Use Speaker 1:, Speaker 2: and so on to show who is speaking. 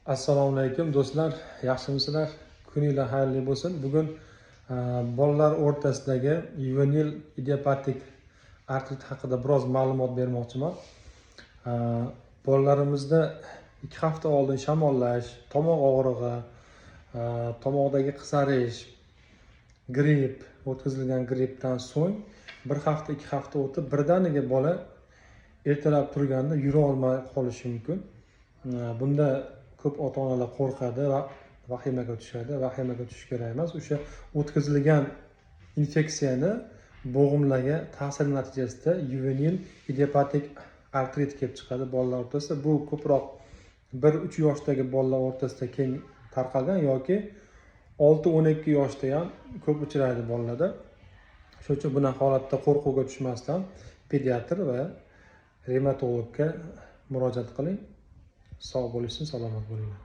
Speaker 1: Assalomu alaykum, do'stlar, yaxshimisizlar? Kuninglar xayrli bo'lsin. Bugun bolalar o'rtasidagi yuvenil idiopatik artrit haqida biroz ma'lumot bermoqchiman. Bolalarimizda 2 hafta oldin shamollash, tomoq og'rig'i, tomoqdagi qizarish, gripp, o'tkazilgan grippdan so'ng bir hafta, 2 hafta o'tib, birdaniga bola ertalab turganda yura olmay qolishi mumkin. Bunda ko'p ota onalar qo'rqadi va vahimaga tushadi. Vahimaga tushish kerak emas. O'sha o'tkazilgan infeksiyani bo'g'imlarga ta'siri natijasida yuvenil idiopatik artrit kelib chiqadi bolalar o'rtasida. Bu ko'proq 1-3 yoshdagi bolalar o'rtasida keng tarqalgan yoki 6-12 yoshda ham ko'p uchraydi bolalarda. Shuning uchun bunaqa holatda qo'rquvga tushmasdan pediatr va revmatologga murojaat qiling. Sog' bo'lishsin, salomat bo'linglar.